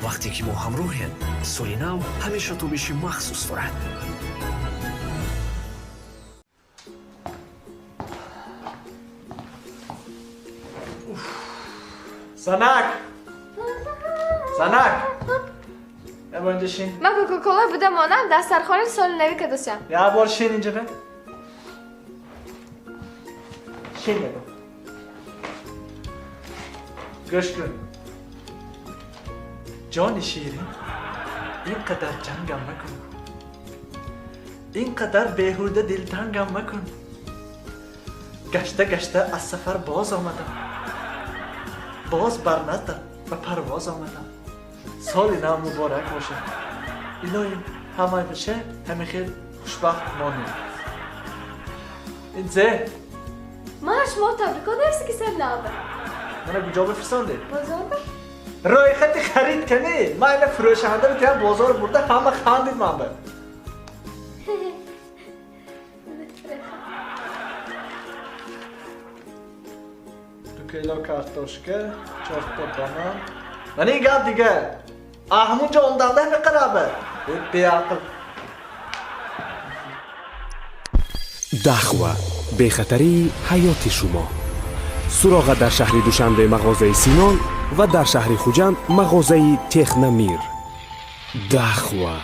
Вақте ки мо ҳамроҳем, соли нав ҳамеша тобиши махсус дорад. Занак! Занак! Я бор инҷа шин. Ман Кока-Кола буда монам, дастархони соли нави кадосям. Я бор шин инҷа бе. Шин бе. Гӯш кун. Ҷони ширин, ин қадар ҷангам макун. Ин қадар беҳуда дилтангам макун. Гашта гашта аз сафар боз омадам. Боз бар наздат ба парвоз омадам. Соли нав муборак бошад. Илоҳим, ҳамеша ҳамин хел хушбахт монем. Ин зе? Ман шумо табрикот нависта ки соли нав. Мана куҷо бифирсондед? Бозор ба? Рӯйхати харид кани. Ман ина фурӯшанда битиям бозор бурда, ҳама хандид ман ба. 2 кило картошка, чорта банан. Мана ин гап дига. А ҳамунҷо омданда ҳами қараба. Беақл. Дахва, бехатарии ҳаёти шумо. Суроға дар шаҳри Душанбе, мағозаи Синон, ва дар шаҳри Хуҷанд, мағозаи Техномир. Дахва.